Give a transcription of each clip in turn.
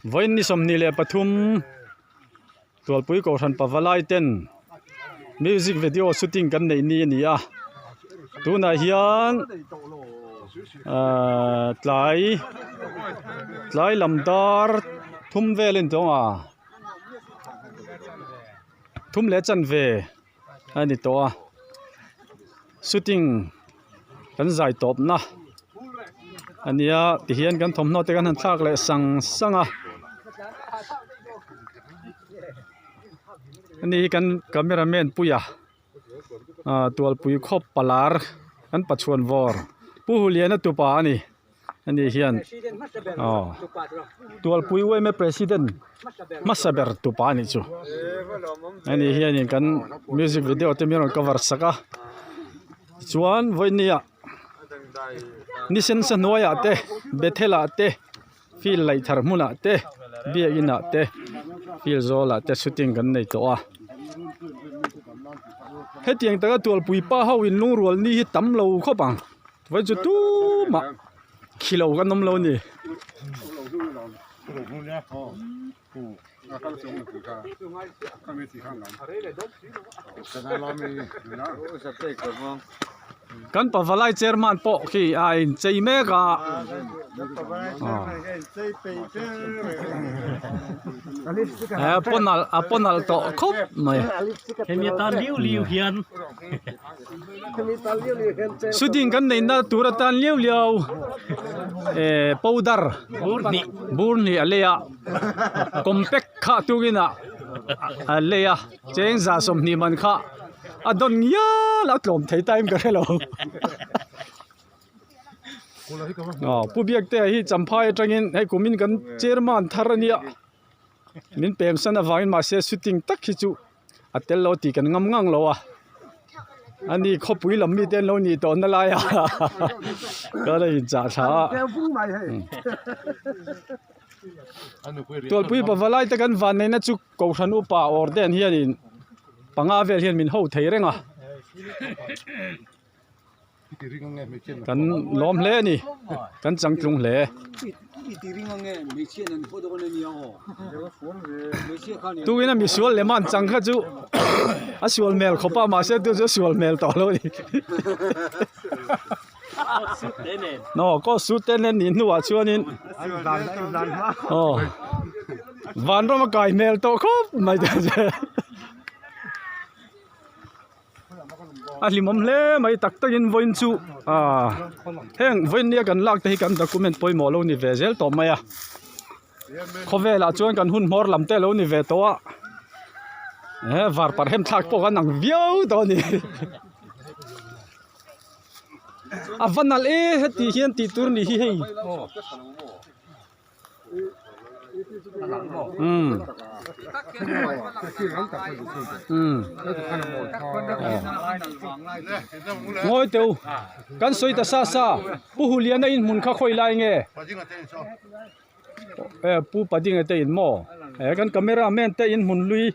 Vawiin ni 23 Tualpui Kohhran Pavalai ten music video shooting kan neih ni a ni a tunah hian ahh tlai tlai lam dar thum vel a ni tawh ang a thum leh chanve a ni tawh a shooting kan zai tawp na a nia tihian kan thawmhnaw te kan han thlak leh sang sang a ani hi kan camera man puia ah tualpui khawp palar kan pachhuan vawr pu huliana tupa a ni. Ani hian aw Tualpui uaime president hmasa ber tupa anih chu ani hianin kan music video te min rawn cover sak a tichuan vawinia ni sen sa hnuaiah te bethel ah te field laih thar hmunah te biakin ah te field zawl ah te shooting kan nei tawh a hetiang taka Tualpui pa ho in lungrual ni hi tam lo khawp ang. Vai chu tumah khi lo kan awm lo a ni. Kan pavalai chairman pawh khi a inchei mek a. A pawn alh a pawn alh tawh khawp mai. Hemi atan liu liu hian. Shooting kan neih na tur atan liau liau eh powder bur hnih a lei a compact kha tukin ah a lei a cheng za 20 man kha a dawn ngial a tlawm thei time ka hrelo aw pu biakte hi champhai atangin hei kumin kan chairman thar ania min pem san avangin mahse shooting tak hi chu. A tel lo tih kan ngam ngang lo a ani khawpui lam mite an lo nih tawh na lai a ka la inchah thla a tualpui pavalai te kan van neihna chu kohhran upa awr te an hianin panga vel hian min ho thei reng a. Kan lawm hle a ni kan changtlung hle. Tukin a misual lem a an chang kha chu a sual hmel khawp a mahse tu chu a sual hmel tawh lo a ni. Aw coat suit te nen nih hnuah chuanin aw vanram a kai hmel tawh khawp mai te. A hlimawm hle mai tak takin vawiin chu aaa heng vawiin nia kan lak te hi kan document pawimawh lo ni ve zel tawh mai a khawvelah chuan kan hun hmawr lam te lo ni ve tawh a he var parh hem thlak pawh kan ang viau tawh a ni a va nalh e heti hian tih tur ni hi hei. Ngawi teu kan sawi ta sa sa Pu Huliana in hmun kha khawi lai nge e Pu Padinga te in maw e kan camera man te in hmun lui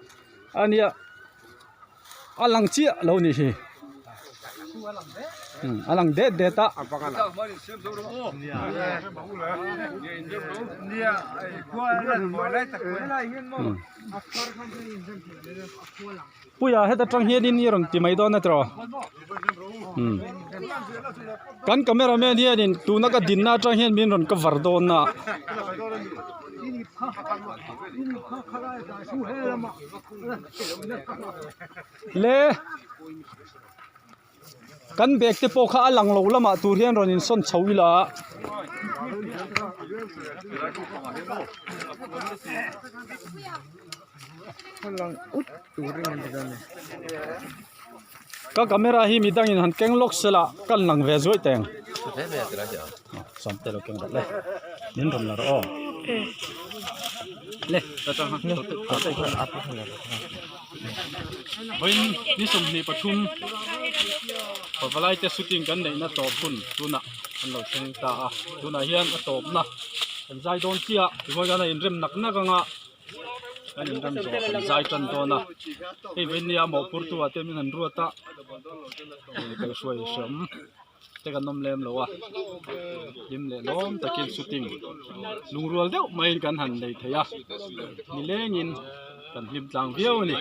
a nia. A lang chiah lo nih hi a lang det det a puia heta tang hianin i rawn ti mai dawn a tiraw kan camera man hianin tuna ka dinna atang hian min rawn cover dawn a. Le kan bag te pawh kha a lang lo lamah tur hian rawn insawn chho ila ka camera hi midangin han keng lawk sela kan lang ve zuai teng sawmte lo keng rawh le min rawn la rawh aw le vawiin ni 23 pavalai te shooting kan neihna tawp hun tunah an lo thleng ta a tunah hian a tawpna kan zai dawn chiah tichuan kan a inrem nak nak anga kan inrem zawh kan zai tan dawn a hei vawiin nia mawhphurtu ah te min han ruat a kaihhruai hram. te kan awm lem lo a hlim leh lawm takin shooting lungrual deuh maiin kan han nei thei a nilengin kan hlim tlang viau a ni.